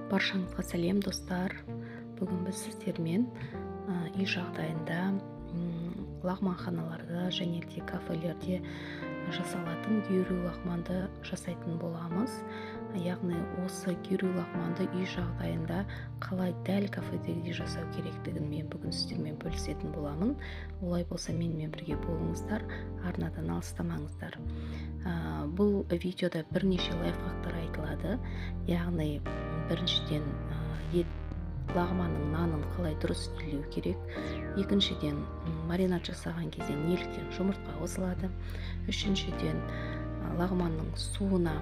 Баршаңызға сәлем, достар. Бүгін біз сіздермен үй жағдайында лағманханаларда және де кафелерде жасалатын гюрю лағманды жасайтын боламыз. Яғни осы гюрю лағманды үй жағдайында қалай дәл кафедегідей жасау керектігін мен бүгін сіздермен бөлісетін боламын. Олай болса менімен бірге болыңыздар, арнадан алыстамаңыздар. Бұл видеода бірнеше лайфхактар айтылады. Яғни біріншіден ет лағманның нанын қалай дұрыс илеу керек, екіншіден маринад жасаған кезде неліктен жұмыртқа қосылады, үшіншіден лағманның суына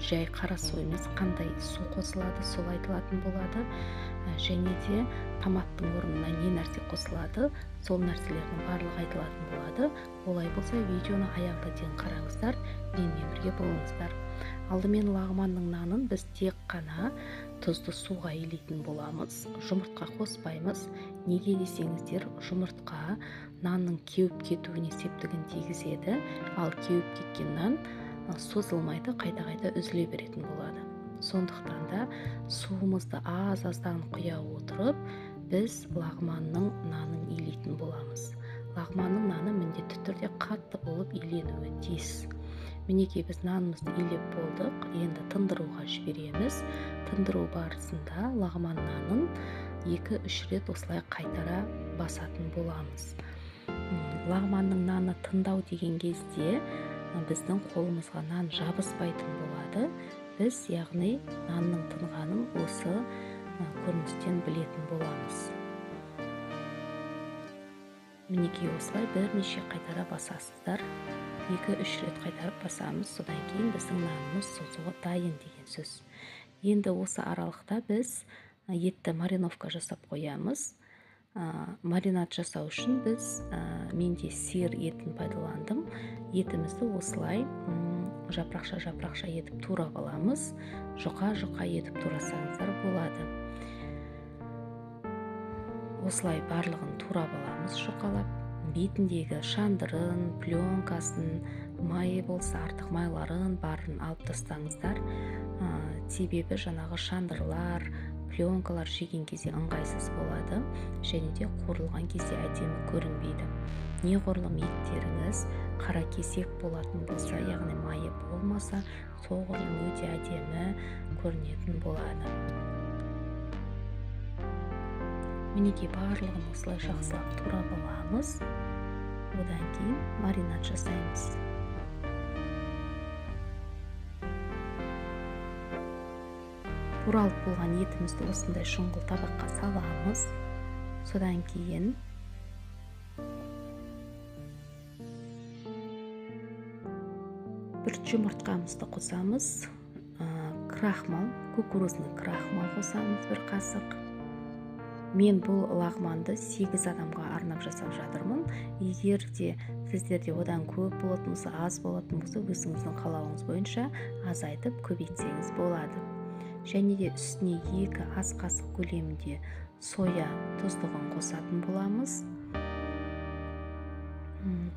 жай қара су емес қандай су қосылады, сол айтылатын болады, және де томаттың орнына не нәрсе қосылады, сол нәрселердің барлығы айтылатын болады. Олай болса видеоны аяғына дейін қараңыздар, менімен бірге болыңыздар. Алдымен лағманның нанын біз тек қана тұзды суға илейтін боламыз, жұмыртқа қоспаймыз. Неге десеңіздер, жұмыртқа нанның кеуіп кетуіне септігін тигізеді, ал кеуіп кеткен нан созылмайды, қайта-қайта үзіле беретін болады. Сондықтан да суымызды аз-аздан құя отырып, біз лағманның нанын илейтін боламыз. Лағманның наны міндетті түрде қатты болып иленуі тиіс. Мінекей біз нанымызды илеп болдық, енді тындыруға жібереміз. Тындыру барысында лағман нанын 2-3 рет осылай қайтара басатын боламыз. Лағманның наны тындау деген кезде біздің қолымызға нан жабыспайтын болады. Біз яғни нанның тынғанын осы көріністен білетін боламыз. Мінекей осылай бірнеше қайтара басасыздар. 2-3 рет қайтарып басамыз, содан кейін біздің нанымыз созуға дайын деген сөз. Енді осы аралықта біз етті мариновка жасап қоямыз. Маринад жасау үшін біз менде сиыр етін пайдаландым. Етімізді осылай жапырақша-жапырақша етіп турап аламыз. Жұқа-жұқа етіп турасаңыздар болады. Осылай барлығын турап аламыз жұқалап. Бетіндегі шандырын, пленкасын, майы болса артық майларын барын алып тастаңыздар. Себебі жаңағы шандырлар, пленкалар жеген кезде ыңғайсыз болады және де қуырылған кезде әдемі көрінбейді. Неғұрлым еттеріңіз қара кесек болатын болса, яғни майы болмаса, соғұрлым өте әдемі көрінетін болады. Мінекей барлығын осылай жақсылап турап аламыз. Одан кейін маринад жасаймыз. Туралып болған етімізді осындай шұңғыл табаққа саламыз. Содан кейін бір жұмыртқамызды қосамыз. Крахмал, кукурузный крахмал қосамыз бір қасық. Мен бұл лағманды 8 адамға арнап жасап жатырмын. Егер де сіздерде одан көп болатын болса, аз болатын болса, өзіңіздің қалауыңыз бойынша азайтып көбейтсеңіз болады. Және де үстіне 2 ас қасық көлемінде соя тұздығын қосатын боламыз.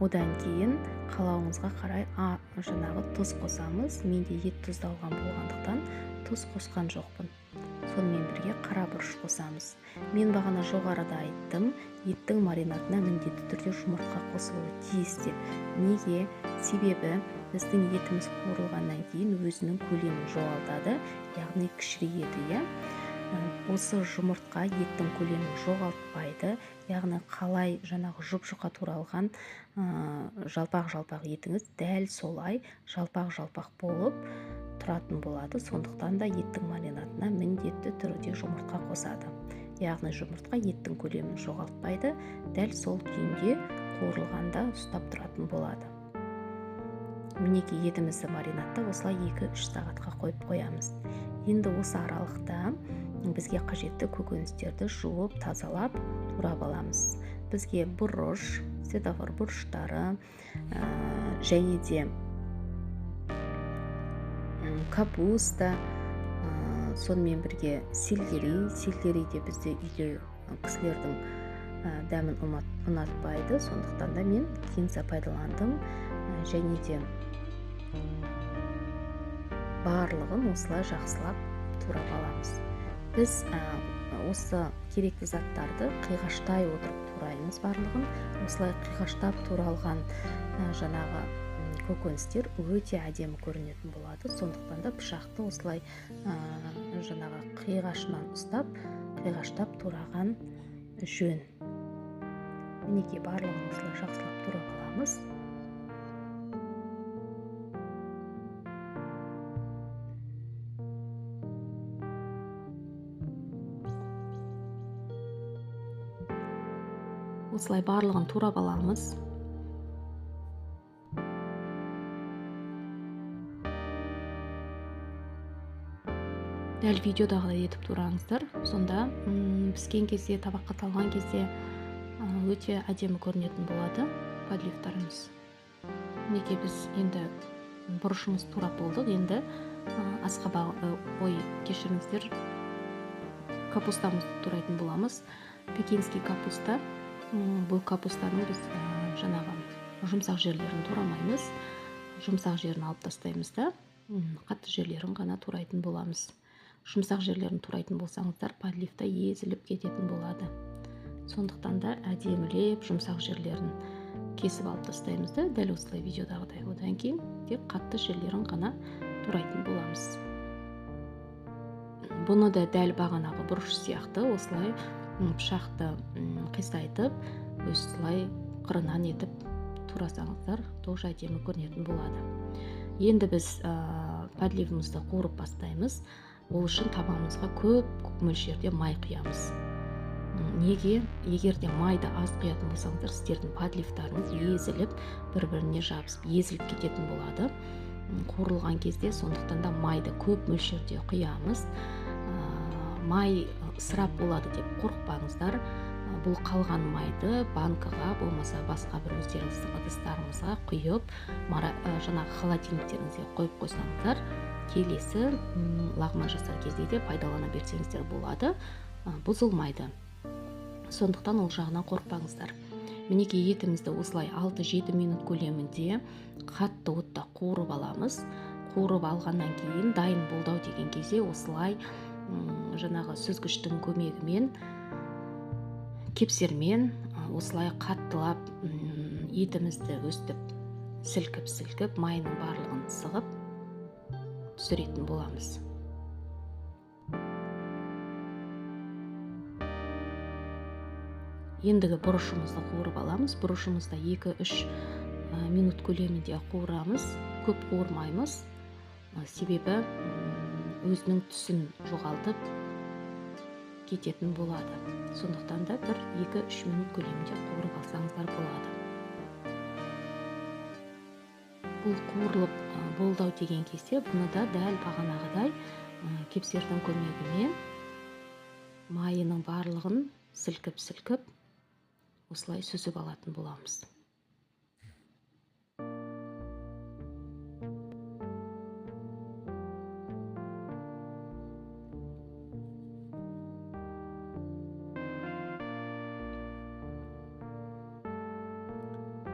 Одан кейін қалауыңызға қарай жаңағы тұз қосамыз. Менде ет тұздалған болғандықтан тұз қосқан жоқпын. Сонымен бірге қара бұрыш қосамыз. Мен бағана жоғарыда айттым, еттің маринадына міндетті түрде жұмыртқа қосылуы тиіс деп. Неге? Себебі біздің етіміз қуырылғаннан кейін өзінің көлемін жоғалтады, яғни кішірейеді, иә? Осы жұмыртқа еттің көлемін жоғалтпайды, яғни қалай жаңағы жұп-жұқа туралған жалпақ-жалпақ етіңіз дәл солай жалпақ-жалпақ болып тұратын болады. Сондықтан да еттің маринадына міндетті түрде жұмыртқа қосады. Яғни жұмыртқа еттің көлемін жоғалтпайды, дәл сол күйінде қуырылғанда ұстап тұратын болады. Мінекей етімізді маринадта осылай 2-3 сағатқа қойып қоямыз. Енді осы аралықта бізге қажетті көкөністерді жуып, тазалап, турап аламыз. Бізге бұрыш, светофор бұрыштары, және де капуста, сонымен бірге сельдерей. Сельдерей де бізде үйде кісілердің дәмін ұнатпайды, сондықтан да мен кинза пайдаландым. Және де барлығын осылай жақсылап жақсылап турап аламыз. Біз осы керекті заттарды қиғаштай отырып тураймыз барлығын. Осылай қиғаштап туралған жаңағы көкөністер өте әдемі көрінетін болады. Сондықтан да пышақты осылай жаңағы қиғашынан ұстап, қиғаштап тураған жөн. Мінекей, барлығын осылай жақсылап турап аламыз. Осылай барлығын турап аламыз. Дәл видеодағыдай етіп тураңыздар. Сонда піскен кезде, табаққа салған кезде өте әдемі көрінетін болады подливтарымыз. Мінекей, біз енді бұрышымыз турап болдық. Енді асқабақ, ой, кешіріңіздер, капустамызды турайтын боламыз. Пекинский капуста. Бұл капустаның біз жаңағы жұмсақ жерлерін турамаймыз. Жұмсақ жерін алып тастаймыз да, қатты жерлерін ғана турайтын боламыз. Жұмсақ жерлерін турайтын болсаңыздар, подливта езіліп кететін болады. Сондықтан да әдемілеп жұмсақ жерлерін кесіп алып тастаймыз да, дәл осылай видеодағыдай. Одан кейін тек қатты жерлерін ғана турайтын боламыз. Бұны да дәл бағанағы бұрыш сияқты осылай пышақты қисайтып, осылай қырынан етіп турасаңыздар, тоже әдемі көрінетін болады. Енді біз подливімізді қуырып бастаймыз. Ол үшін табамызға көп мөлшерде май құямыз. Неге? Егер де майды аз құятын болсаңыздар, сіздердің подливтарыңыз езіліп, бір-біріне жабысып, езіліп кететін болады қуырылған кезде. Сондықтан да майды көп мөлшерде құямыз. Май ысырап болады деп қорықпаңыздар. Бұл қалған майды банкаға болмаса басқа бір өздеріңіздің ыдыстарыңызға құйып, жаңағы холодильниктеріңізге қойып қойсаңыздар, келесі лағман жасар кезде де пайдалана берсеңіздер болады, бұзылмайды. Сондықтан ол жағынан қорықпаңыздар. Мінекей, етімізді осылай 6-7 минут көлемінде қатты отта қуырып аламыз. Қуырып алғаннан кейін дайын болды ау деген кезде осылай жаңағы сүзгіштің көмегімен, кепсермен осылай қаттылап етімізді өстіп сілкіп-сілкіп майының барлығын сығып түсіретін боламыз. Ендігі бұрышымызды қуырып аламыз. Бұрышымызды 2-3 минут көлемінде қуырамыз. Көп қуырмаймыз, себебі өзінің түсін жоғалтып кететін болады. Сондықтан да бір 2-3 минут көлемінде қуырып алсаңыздар болады. Бұл қуырылып болды ау деген кезде бұны да дәл бағанағыдай кепсердің көмегімен майының барлығын сілкіп-сілкіп осылай сүзіп алатын боламыз.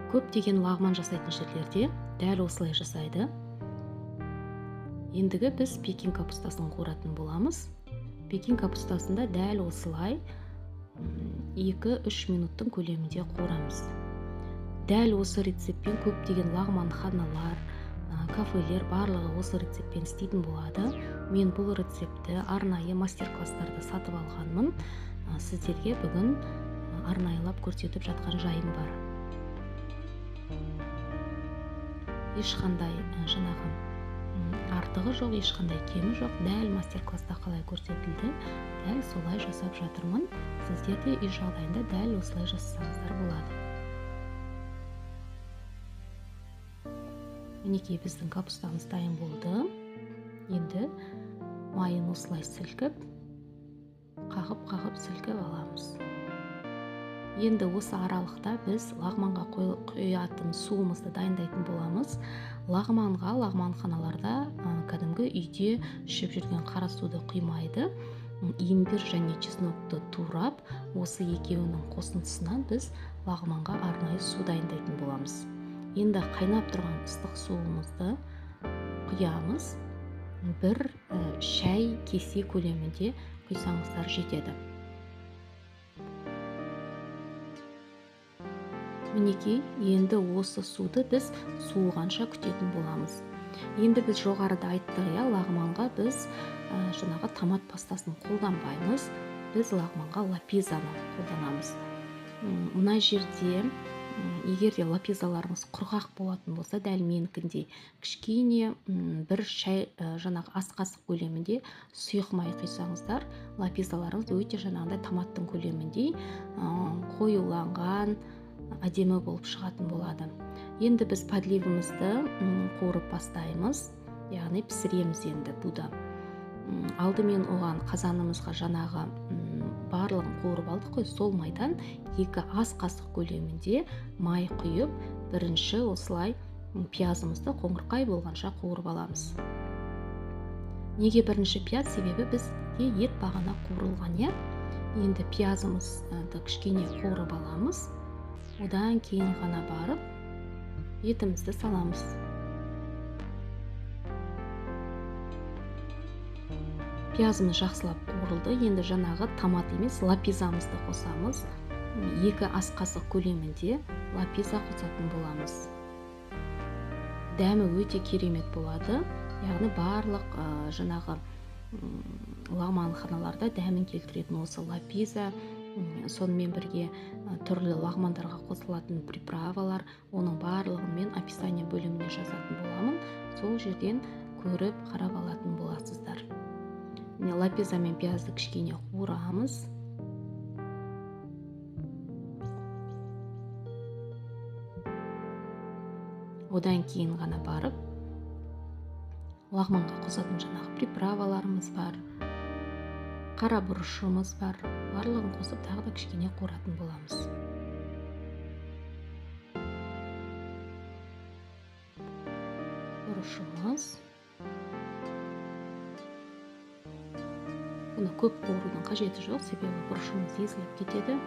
Көптеген лағман жасайтын жерлерде дәл осылай жасайды. Ендігі біз пекин капустасын қуыратын боламыз. Пекин капустасында дәл осылай 2-3 минуттың көлемінде қуырамыз. Дәл осы рецептпен көптеген лағманханалар, кафелер барлығы осы рецептпен істейтін болады. Мен бұл рецептті арнайы мастер-класстарда сатып алғанмын. Сіздерге бүгін арнайылап көрсетіп жатқан жайым бар. Ешқандай жаңағы артығы жоқ, ешқандай кемі жоқ. Дәл мастер-класста қалай көрсетілді, дәл солай жасап жатырмын. Сіздер де үй жағдайында дәл осылай жасасаңыздар болады. Мінекей, біздің капустамыз дайын болды. Енді майын осылай сілкіп, қағып-қағып сілкіп аламыз. Енді осы аралықта біз лағманға құятын суымызды дайындайтын боламыз. Лағманға лағманханаларда кәдімгі үйде ішіп жүрген қара суды құймайды. Имбир және чеснокты турап, осы екеуінің қосындысынан біз лағманға арнайы су дайындайтын боламыз. Енді қайнап тұрған ыстық суымызды құямыз. Бір шай кесе көлемінде құйсаңыздар жетеді. Мінекей, енді осы суды біз суығанша күтетін боламыз. Енді біз жоғарыда айттық, иә, лағманға біз жаңағы томат пастасын қолданбаймыз, біз лағманға лапизаны қолданамыз. Мына жерде егер де лапизаларыңыз құрғақ болатын болса, дәл менікіндей кішкене бір шай жаңағы ас қасық көлемінде сұйық май құйсаңыздар, лапизаларыңыз өте жаңағындай томаттың көлеміндей қоюланған, әдемі болып шығатын болады. Енді біз подливімізді қуырып бастаймыз, яғни пісіреміз енді бұды. Алдымен оған қазанымызға жаңағы барлығын қуырып алдық қой, сол майдан 2 ас қасық көлемінде май құйып, бірінші осылай пиязымызды қоңырқай болғанша қуырып аламыз. Неге бірінші пияз? Себебі бізге ет бағана қуырылған, иә. Енді пиязымызды кішкене қуырып аламыз, одан кейін ғана барып етімізді саламыз. Пиязымыз жақсылап қуырылды. Енді жаңағы томат емес, лапизамызды қосамыз. 2 ас қасық көлемінде лапиза қосатын боламыз. Дәмі өте керемет болады. Яғни барлық жаңағы лағманханаларда дәмін келтіретін осы лапиза, сонымен бірге түрлі лағмандарға қосылатын приправалар, оның барлығын мен описание бөліміне жазатын боламын. Сол жерден көріп, қарап алатын боласыздар. Міне, лапиза мен пиязды кішкене қуырамыз. Одан кейін ғана барып лағманға қосатын жаңағы приправаларымыз бар, қара бұрышымыз бар, барлығын қосып тағы да кішкене қуыратын боламыз. Бұрышымыз. Бұны көп қуырудың қажеті жоқ, себебі бұрышымыз езіліп кетеді,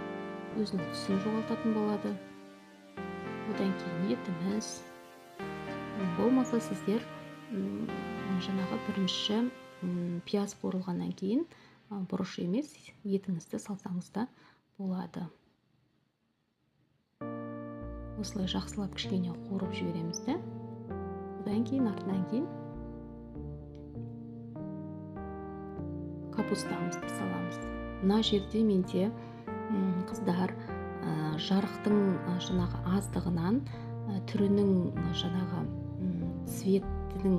өзінің түсін жоғалтатын болады. Одан кейін етіміз. Болмаса сіздер жаңағы бірінші пияз қуырылғаннан кейін бұрыш емес, етіңізді салсаңыз да болады. Осылай жақсылап кішкене қуырып жібереміз де. Одан кейін артынан кейін капустамызды саламыз. Мына жерде менде қыздар жарықтың жаңағы аздығынан түрінің жаңағы цветінің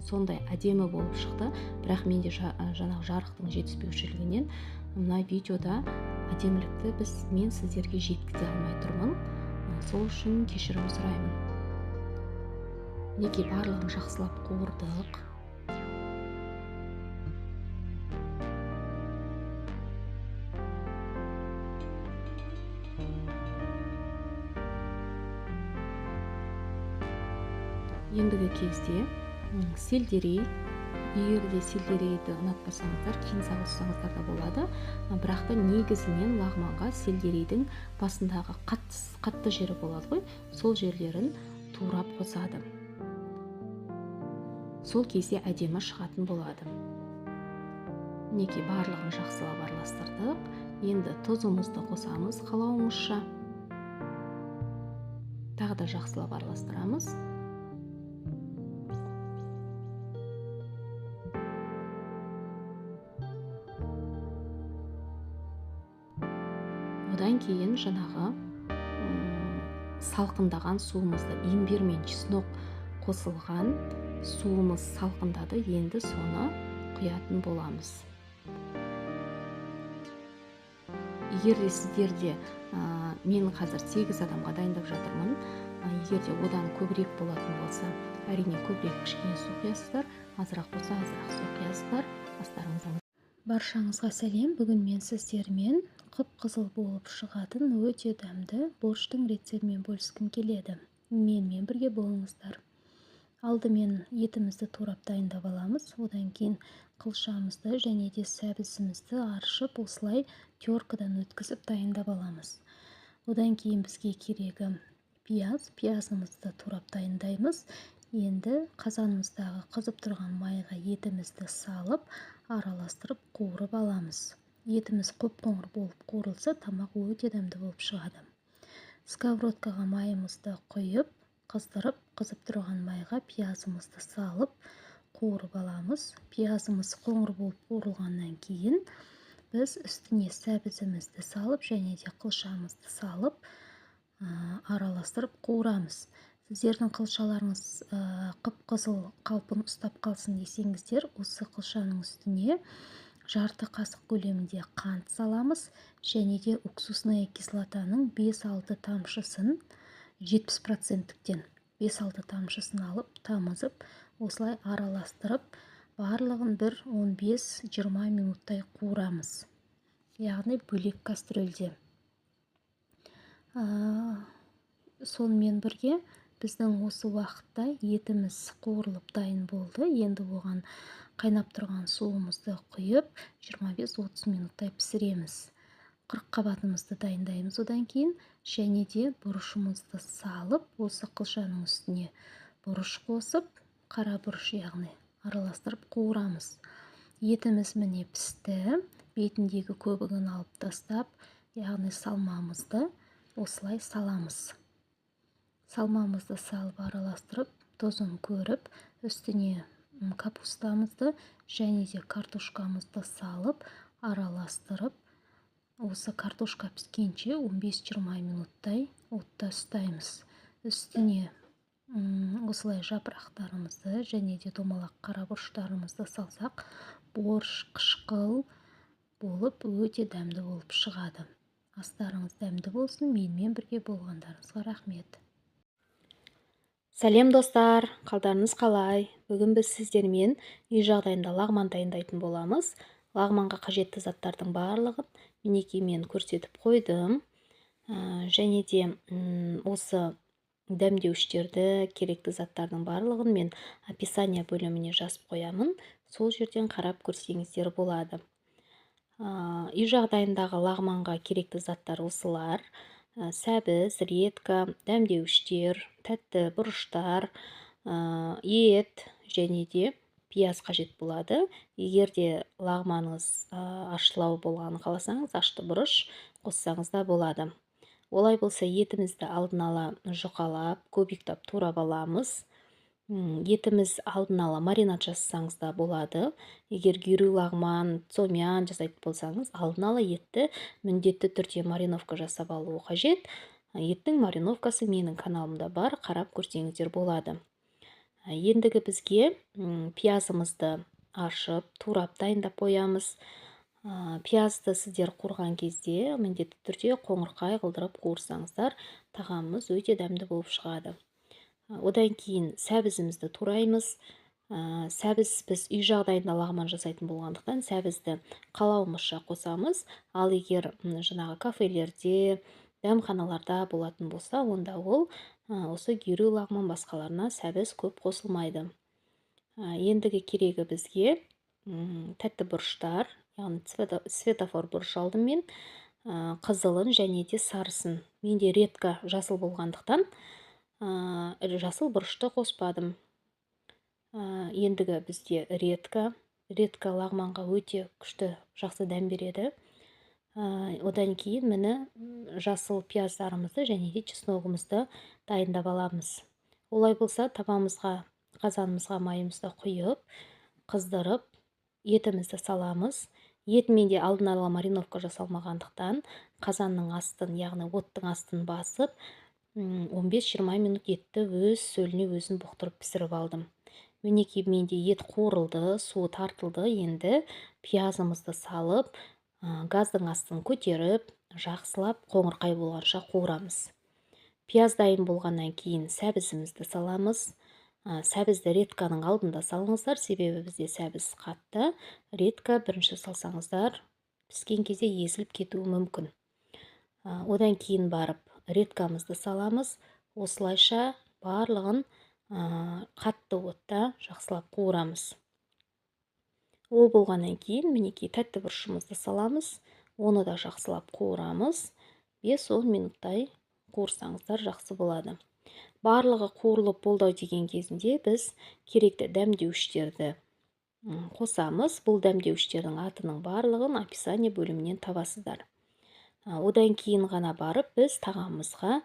сондай әдемі болып шықты, бірақ менде жаңағы жарықтың жетіспеушілігінен мына видеода әдемілікті мен сіздерге жеткізе алмай тұрмын. Сол үшін кешірім сұраймын. Мінекей, барлығын жақсылап қуырдық. Ендігі кезде сельдерей, егер де сельдерейді ұнатпасаңыздар, кинза қоссаңыздар да болады, бірақ та негізінен лағманға сельдерейдің басындағы қатты жері болады ғой, сол жерлерін турап қосады. Сол кезде әдемі шығатын болады. Мінекей, барлығын жақсылап араластырдық. Енді тұзымызды қосамыз қалауыңызша. Тағы да жақсылап араластырамыз. Одан кейін жаңағы салқындаған суымызды, имбир мен чеснок қосылған суымыз салқындады, енді соны құятын боламыз. Егер де сіздерде, мен қазір 8 адамға дайындап жатырмын, егер де одан көбірек болатын болса, әрине көбірек кішкене су құясыздар, азырақ болса азырақ су құясыздар. Астарыңызға Баршаңызға сәлем. Бүгін мен сіздермен қып-қызыл болып шығатын өте дәмді борщтың рецептімен бөліскім келеді. Менімен бірге болыңыздар. Алдымен етімізді турап дайындап аламыз. Одан кейін қылшамызды және де сәбізімізді аршып, осылай теркадан өткізіп дайындап аламыз. Одан кейін бізге керегі пияз. Пиязымызды турап дайындаймыз. Енді қазанымыздағы қызып тұрған майға етімізді салып, араластырып қуырып аламыз. Етіміз қоп-қоңыр болып қуырылса, тамақ өте дәмді болып шығады. Сковородкаға майымызды құйып, қыздырып, қызып тұрған майға пиязымызды салып, қуырып аламыз. Пиязымыз қоңыр болып қуырылғаннан кейін біз үстіне сәбізімізді салып, және де қылшамызды салып, араластырып қуырамыз. Сіздердің қылшаларыңыз қып-қызыл қалпын ұстап қалсын десеңіздер, осы қылшаның үстіне жарты қасық көлемінде қант саламыз, және де уксусная кислотаның 5-6 тамшысын, 70%-тен 5-6 тамшысын алып, тамызып, осылай араластырып, барлығын бір 15-20 минуттай қуырамыз. Яғни бөлек кастрөлде. Сонымен бірге біздің осы уақытта етіміз қуырылып дайын болды. Енді оған қайнап тұрған суымызды құйып, 25-30 минуттай пісіреміз. Қырыққабатымызды дайындаймыз одан кейін, және де бұрышымызды салып, осы қылшаның үстіне бұрыш қосып, қара бұрыш яғни, араластырып қуырамыз. Етіміз міне пісті, бетіндегі көбігін алып тастап, яғни салмамызды осылай саламыз. Салмамызды салып араластырып, тұзын көріп, үстіне капустамызды және де картошкамызды салып, араластырып, осы картошка піскенше 15-20 минуттай отта ұстаймыз. Үстіне осылай жапырақтарымызды және де домалақ қара бұрыштарымызды салсақ, борщ қышқыл болып, өте дәмді болып шығады. Астарыңыз дәмді болсын, менімен бірге болғандарыңызға рахмет. Сәлем достар, қалдарыңыз қалай? Бүгін біз сіздермен үй жағдайында лағман дайындайтын боламыз. Лағманға қажетті заттардың барлығын мінекей мен көрсетіп қойдым. Және де осы дәмдеуіштерді, керекті заттардың барлығын мен описание бөліміне жазып қоямын. Сол жерден қарап көрсеңіздер болады. Үй жағдайындағы лағманға керекті заттар осылар. Сәбіз, редька, дәмдеуіштер, тәтті бұрыштар, ет және де пияз қажет болады. Егер де лағманыңыз ащылау болғанын қаласаңыз, ашты бұрыш қоссаңыз да болады. Олай болса, етімізді алдын ала жұқалап, кубиктап турап аламыз. Етіміз алдын ала маринад жасасаңыз да болады. Егер гюрю лағман, цомян жасайтын болсаңыз, алдын ала етті міндетті түрде мариновка жасап алу қажет. Еттің мариновкасы менің каналымда бар, қарап көрсеңіздер болады. Ендігі бізге пиязымызды ашып, турап дайындап қоямыз. Пиязды сіздер қуырған кезде міндетті түрде қоңырқай қылдырып қуырсаңыздар, тағамымыз өте дәмді болып шығады. Одан кейін сәбізімізді тураймыз. Сәбіз біз үй жағдайында лағман жасайтын болғандықтан сәбізді қалауымызша қосамыз. Ал егер жаңағы кафелерде, дәмханаларда болатын болса, онда ол осы гюрю лағман басқаларына сәбіз көп қосылмайды. Ендігі керегі бізге тәтті бұрыштар, яғни светофор бұрыш алдым мен, қызылын және де сарысын. Менде редко жасыл болғандықтан, жасыл бұрышты қоспадым. Ендігі бізде редко. Редко лағманға өте күшті жақсы дәм береді. Одан кейін міне жасыл пияздарымызды және де чесногымызды дайындап аламыз. Олай болса, табамызға, қазанымызға майымызды құйып, қыздырып, етімізді саламыз. Ет менде алдын ала мариновка жасалмағандықтан қазанның астын, яғни оттың астын басып, 15-20 минут етті өз сөліне өзін бұқтырып пісіріп алдым. Мінекей менде ет қуырылды, суы тартылды. Енді пиязымызды салып, газдың астын көтеріп, жақсылап қоңырқай болғанша қуырамыз. Пияз дайын болғаннан кейін сәбізімізді саламыз. Сәбізді редьканың алдында салыңыздар, себебі бізде сәбіз қатты. Редька бірінші салсаңыздар, піскен кезде езіліп кетуі мүмкін. Одан кейін барып редькамызды саламыз. Осылайша барлығын қатты отта жақсылап қуырамыз. Ол болғаннан кейін мінекей тәтті бұрышымызды саламыз. Оны да жақсылап қуырамыз. 5-10 минуттай қуырсаңыздар жақсы болады. Барлығы қуырылып болды деген кезінде біз керекті дәмдеуіштерді қосамыз. Бұл дәмдеуіштердің атының барлығын описание бөлімінен табасыздар. Одан кейін ғана барып біз тағамымызға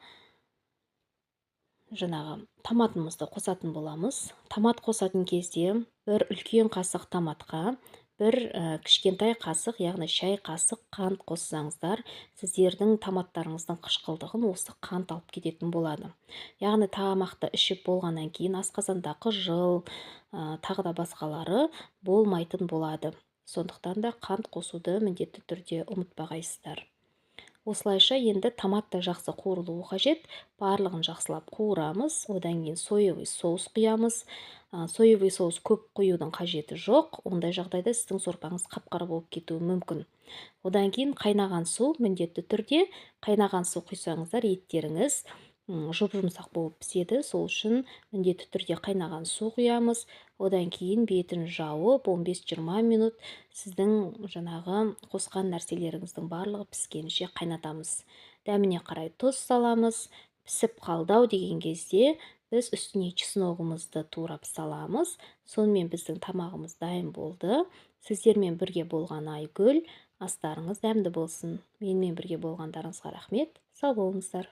жаңағы томатымызды қосатын боламыз. Томат қосатын кезде бір үлкен қасық томатқа бір кішкентай қасық, яғни шай қасық қант қоссаңыздар, сіздердің томаттарыңыздың қышқылдығын осы қант алып кететін болады. Яғни тамақты ішіп болғаннан кейін асқазанда қыжыл, тағы да басқалары болмайтын болады. Сондықтан да қант қосуды міндетті түрде ұмытпағайсыздар. Осылайша енді томат та жақсы қуырылуы қажет. Барлығын жақсылап қуырамыз. Одан кейін соевый соус құямыз. Соевый соус көп құюдың қажеті жоқ. Ондай жағдайда сіздің сорпаңыз қап-қара болып кетуі мүмкін. Одан кейін қайнаған су, міндетті түрде қайнаған су құйсаңыздар, еттеріңіз жұп-жұмсақ болып піседі. Сол үшін міндетті түрде қайнаған су құямыз. Одан кейін бетін жауып 15-20 минут сіздің жаңағы қосқан нәрселеріңіздің барлығы піскенше қайнатамыз. Дәміне қарай тұз саламыз. Пісіп қалды-ау деген кезде біз үстіне чесногымызды турап саламыз. Сонымен біздің тамағымыз дайын болды. Сіздермен бірге болған Айгүл. Астарыңыз дәмді болсын. Менімен бірге болғандарыңызға рахмет. Сау болыңыздар.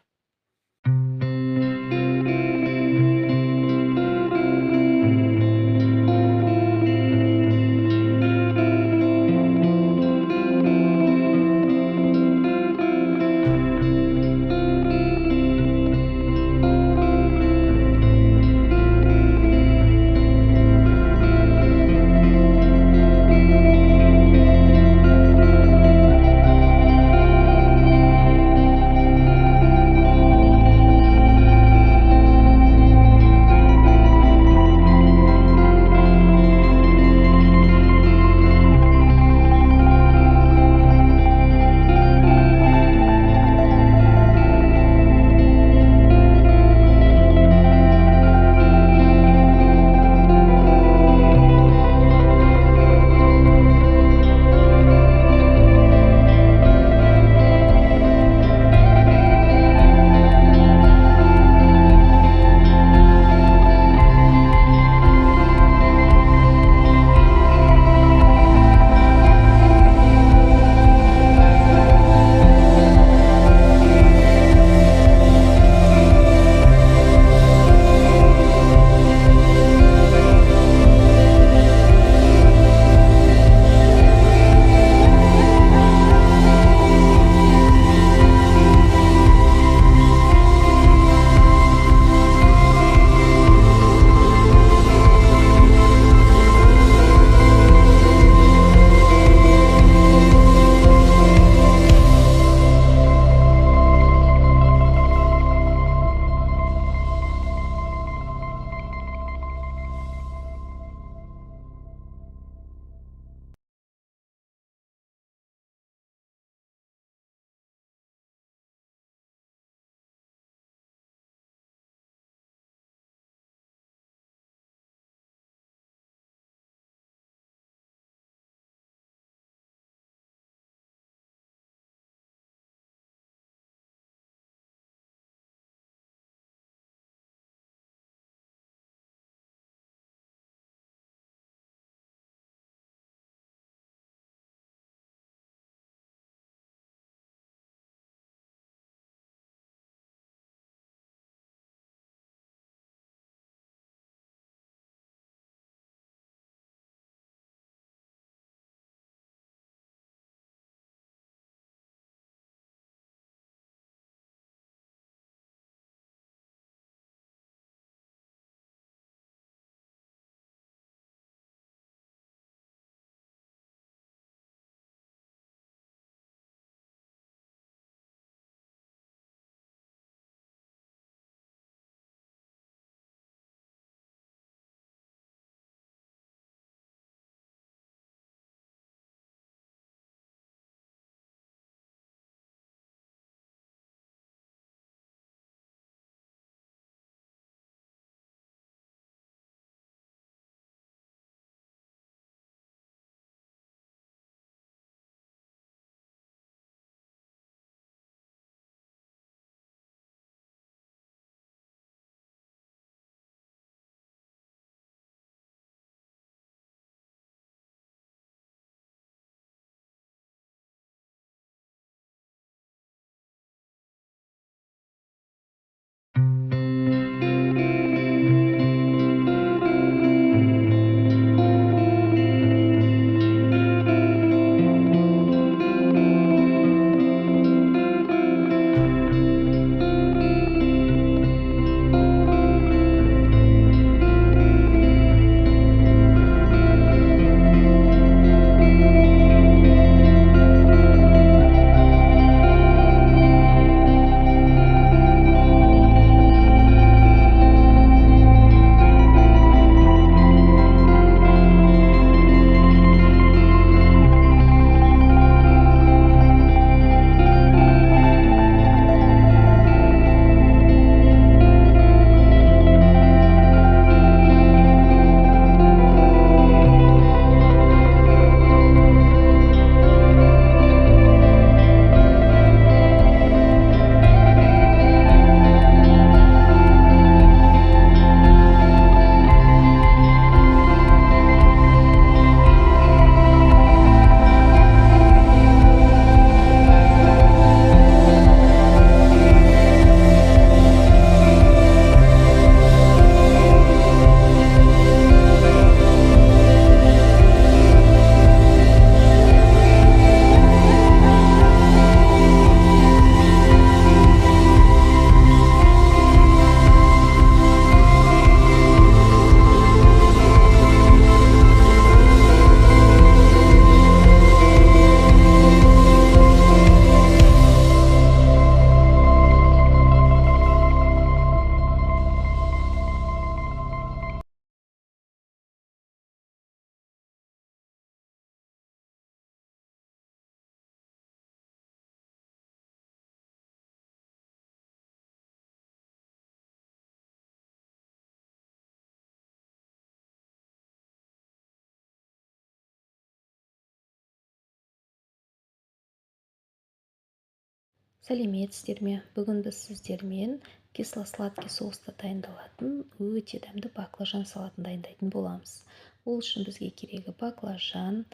Сәлеметсіздер ме? Бүгін біз сіздермен кисло-сладкий соуста дайындалатын өте дәмді баклажан салатын дайындайтын боламыз. Ол үшін бізге керегі баклажан,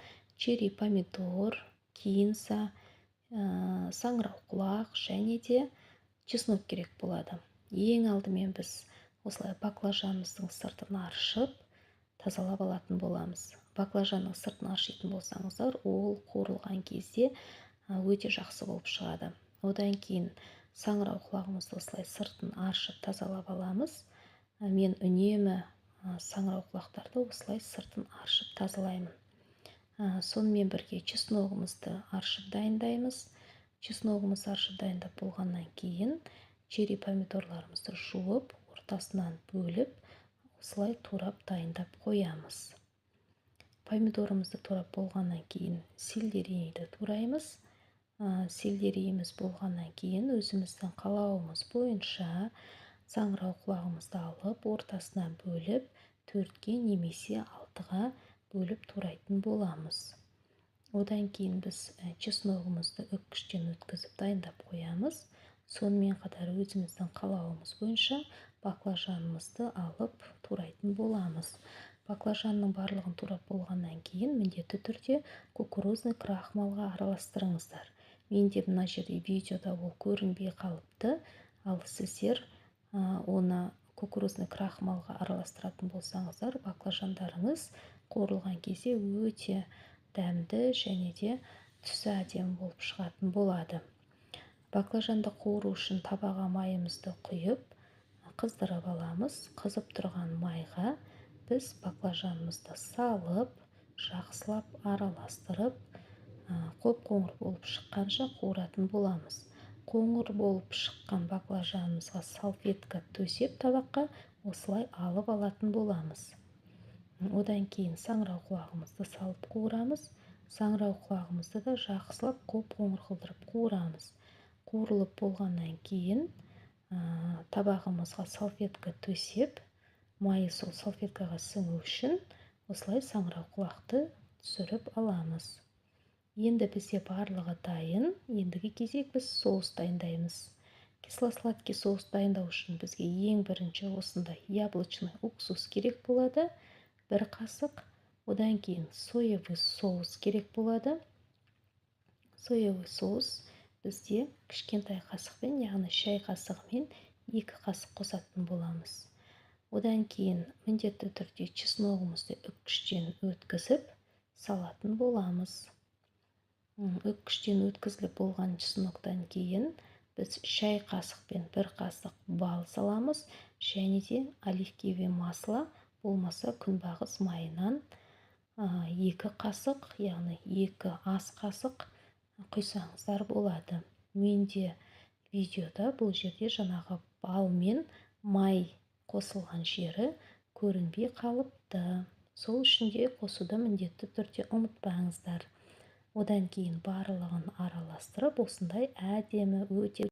черри помидор, кинза, саңырауқұлақ және де чеснок керек болады. Ең алдымен біз осылай баклажанымыздың сыртын аршып, тазалап алатын боламыз. Баклажанның сыртын аршитын болсаңыздар, ол қуырылған кезде өте жақсы болып шығады. Одан кейін саңырауқұлағымызды осылай сыртын аршып тазалап аламыз. Мен үнемі саңырауқұлақтарды осылай сыртын аршып тазалаймын. Сонымен бірге чесногымызды аршып дайындаймыз. Чесногымызды аршып дайындап болғаннан кейін черри помидорларымызды жуып, ортасынан бөліп, осылай турап дайындап қоямыз. Помидорымызды турап болғаннан кейін сельдерейді тураймыз. Сельдерейіміз болғаннан кейін өзіміздің қалауымыз бойынша саңырауқұлағымызды алып, ортасынан бөліп, 4-ке немесе 6-ға бөліп турайтын боламыз. Одан кейін біз чесногымызды үккіштен өткізіп дайындап қоямыз. Сонымен қатар өзіміздің қалауымыз бойынша баклажанымызды алып турайтын боламыз. Баклажанның барлығын турап болғаннан кейін міндетті түрде кукурузный крахмалға араластырыңыздар. Менде мына жерде видеода ол көрінбей қалыпты, ал сіздер оны кукурузный крахмалға араластыратын болсаңыздар, баклажандарыңыз қуырылған кезде өте дәмді және де түсі әдемі болып шығатын болады. Баклажанды қуыру үшін табаға майымызды құйып, қыздырып аламыз. Қызып тұрған майға біз баклажанымызды салып, жақсылап араластырып, қоп-қоңыр болып шыққанша қуыратын боламыз. Қоңыр болып шыққан баклажанымызға салфетка төсеп табаққа осылай алып алатын боламыз. Одан кейін саңырауқұлағымызды салып қуырамыз. Саңырауқұлағымызды да жақсылап қоп-қоңыр қылдырып қуырамыз. Қуырылып болғаннан кейін табағымызға салфетка төсеп, майы сол салфеткаға сіңу үшін осылай саңырауқұлақты түсіріп аламыз. Енді бізде барлығы дайын. Ендігі кезек біз соус дайындаймыз. Кисло-сладкий соус дайындау үшін бізге ең бірінші осындай яблочный уксус керек болады, 1 қасық. Одан кейін соевый соус керек болады. Соевый соус бізде кішкентай қасықпен, яғни шай қасығымен 2 қасық қосатын боламыз. Одан кейін міндетті түрде чесногымызды үккіштен өткізіп салатын боламыз. Үккіштен өткізіліп болған чесноктан кейін біз шай қасықпен 1 қасық бал саламыз және де оливковое масло болмаса күнбағыс майынан 2 қасық, яғни 2 ас қасық құйсаңыздар болады. Менде видеода бұл жерде жаңағы бал мен май қосылған жері көрінбей қалыпты. Сол үшін де қосуды міндетті түрде ұмытпаңыздар. Одан кейін барлығын араластырып, осындай әдемі өте